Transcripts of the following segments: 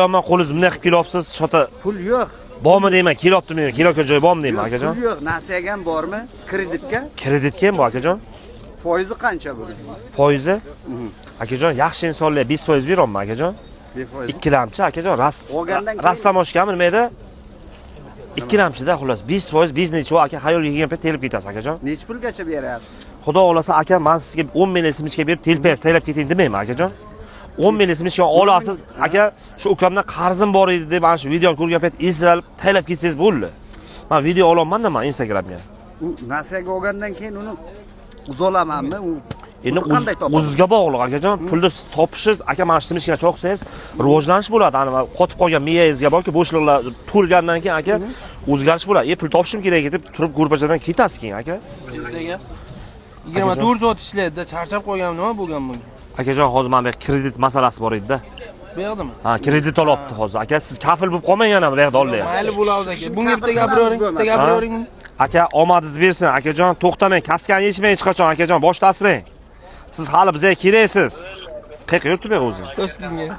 Yomon qo'lingiz bunday qilib kelyapsiz, shota Pul yo'q. Bormi deyman, kelyaptimi deyman, kelayotgan joyi bormi deyman, akajon. Pul yo'q. Nasiyaga ham bormi? Kreditga? Kreditga ham bor, akajon. Foizi qancha buni? Foizi? Akajon, yaxshi insonlar 5% beryapman, akajon. Befoiz. Ikkilamchi, akajon, rast Olgandan keyin- rastlamoshgami nima edi? Ikkilamchida xullas 5% biznes aka xayolga kelgan payt telib ketasiz, akajon. Necha pulgacha beryapsiz? Xudo xohlasa, aka, men sizga 10 ming simichka berib telpaysiz, taylab keting demayman, akajon. 10 ming simichka olasiz, aka, shu ukamdan qarzim bor edi deb ana shu videoni ko'rgan payt eslanib taylab ketsangiz bo'ldi. Men video olaman-da men Instagramga. U nasiyaga olgandan keyin uni uzolamanmi? U Endi pulni qanday topaman? O'zizga bog'liq, akajon. Pulni siz topishingiz, aka, mana shu simichkani choqsangiz, rivojlanish bo'ladi. Ana qotib qolgan miyangizga borki, bo'shliqlar to'lgandan keyin, aka, o'zgarish bo'ladi. E, pul topishim kerak deb turib ko'rpachadan ketasiz keyin, aka. 24 soat ishlaydi-da, charchab qolgan nima bo'lgan bunga? Akajon, hozir mana bu yerda kredit masalasi bor edi-da. Bu yoqdami? Ha, kredit olyapti hozir. Aka, siz kafil bo'lib qolmang yana bu yoqda oldi. Mayli bo'ladi aka. Bunga bitta gapiravering, bitta gapiravering. Aka, omadingiz bersin, akajon, to'xtamang, kaskani yechmang hech qachon, akajon, boshda asrang. Siz hali bizga keraksiz. Qayerga yuribdi bu o'zi? Toshkentga.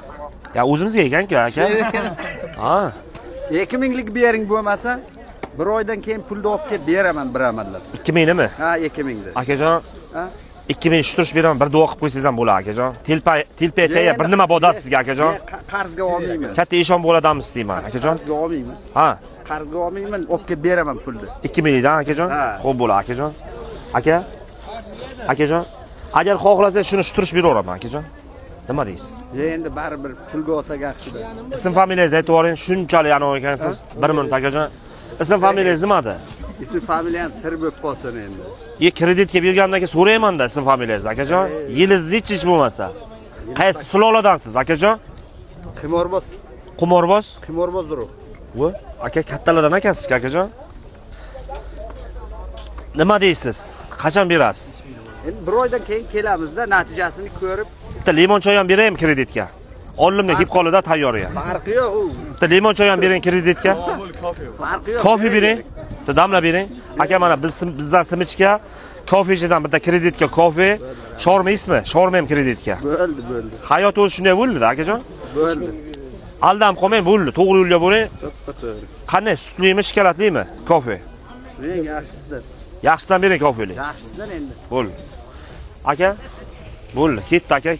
Ya o'zimizga ekan-ku, aka. Ha. 2000 lik bering bo'lmasa, bir oydan keyin pulni olib kelib beraman bir amallab. 2000 nima? Ha, 2000 ni. Akajon, Ha? 2000 shutrish beraman, bir duo qilib qo'ysangiz ham bo'ladi, akajon. Telpa, telpa taya bir nima bo'ladi sizga, akajon. Qarzga olmayman. Katta eshon bo'ladamiz deyman, akajon. Qarzga olmayman. Ha, Qarzga olmayman, olib kelib beraman pulni. 2000 dan, akajon. Ha. Xo'p bo'ladi, akajon. Aka. Akajon, agar xohlasangiz shuni shuturish beraveraman, akajon. Nima deysiz? Endi baribir pulga olsak yaxshida. Ism familiyangizni aytib yuboring, shunchalik anavi ekansiz. Bir minut, akajon. Ism familiyangiz nimadi? Ism familiyam sir bo'lib qolsin endi. Ye kreditga bergandan keyin so'rayman-da ism familiyangizni, akajon. Yilingiz nechi hech bo'lmasa. Qaysi suloladansiz, akajon? Qimorboz, Qimorboz? qimorboz urug'. Bu aka kattalardan ekansiz, akajon. Nima deysiz? Qachon berasiz? Endi bir oydan keyin kelamizda natijasini ko'rib, Bitta limon choy ham beraymi kreditga? Oldimga kelib qoldi-da tayyorga. farqi yo'q u. Bitta limon choy ham bering kreditga. Farqi yo'q. Kofe bering. Bitta damla bering. Aka, mana biz bizdan simichka, kofechidan bitta kreditga kofe, shaurma yeysizmi? Shaurma ham kreditga. Bo'ldi, bo'ldi. Hayot o'zi shunday bo'ldi, akajon. Bo'ldi. Aldanib qolmang, bo'ldi. To'g'ri yo'lga bo'ling. To'ppa-to'g'ri. Qanday, sutlimi, shokoladlimi kofe? Eng yaxshisidan. Yaxshisidan bering kofeli. Yaxshisidan endi. Bo'ldi. Aka, bo'ldi. Ketdi aka.